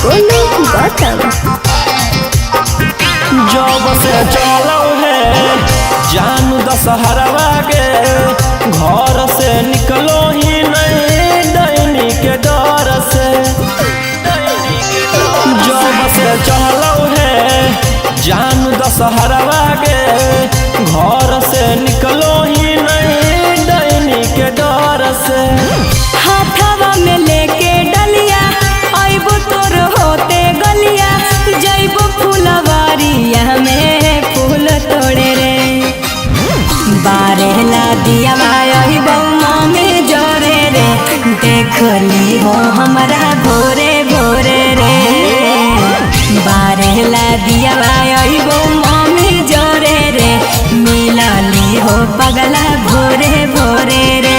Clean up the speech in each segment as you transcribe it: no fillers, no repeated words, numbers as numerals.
गोलू गौतम। जब से चलो है जानू दशहरवा के, घर से निकलो ही नहीं डैनी के डर से। जब से चलो है जानू दशहरवा के, घर से निकलो ही नहीं डैनी के डर से। हाथवा में लेके डलिया अइबो तोर होते गलिया, जइबो फुलवारिया में फूल तोड़े रे। बारेला दिया अइबो मम्मी जोरे रे, देखली हो हमरा भोरे भोरे रे। बारेला दिया अइबो मम्मी जोरे रे, मिलली हो पगला भोरे भोरे रे।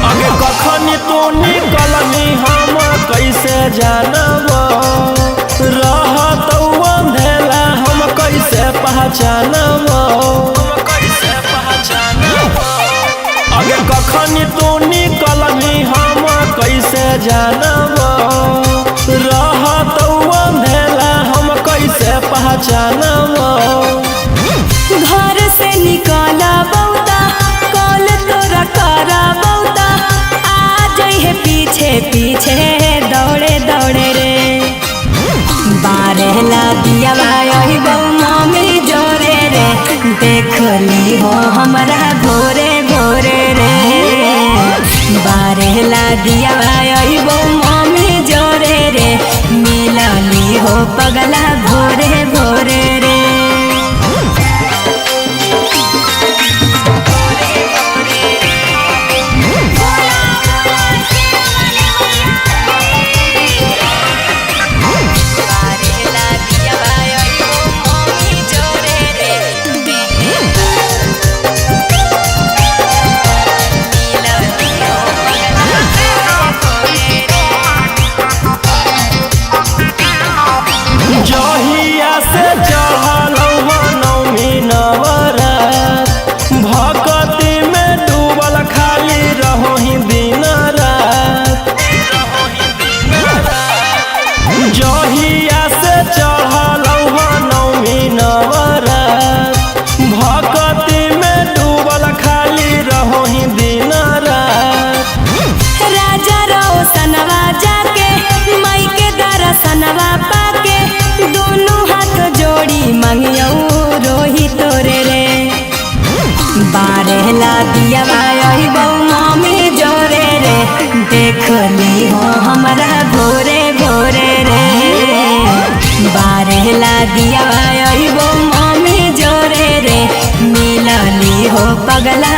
अगे कखनी तू निकलनी हम कैसे जानब, रहत अंधेला हम कैसे पहचानब। अगे कखनी तू निकलनी हम कैसे जानब, रहत अंधेला हम कैसे पहचानब। घर से निकला बौता कॉल तोरा करा बौता, आ जइहे पीछे पीछे दौड़े दौड़े रे। बारेला दिया अइबो मम्मी जोरे रे, देखली हो हमरा भोरे भोरे रे। बारेला दिया अइबो मम्मी जोरे रे, मिलली हो पगला भोरे भोरे रे। जहिया से चढ़ल नौमी नवरात, भक्ति में डूबल खाली रहो ही दिन रात। जहिया से चढ़ल नौमी नवरात, भक्ति में डूबल खाली रहो ही दिन रात। राजा रोशनवा जाके माई के दर्शनवा पाके, दोनों हाथ जोड़ी मंगियो रोही तोरे रे। बारेला दिया अइबो मम्मी जोरे रे, देखली हो हमरा भोरे भोरे रे। बारेला दिया अइबो मम्मी जोरे रे, मिलली हो पगला।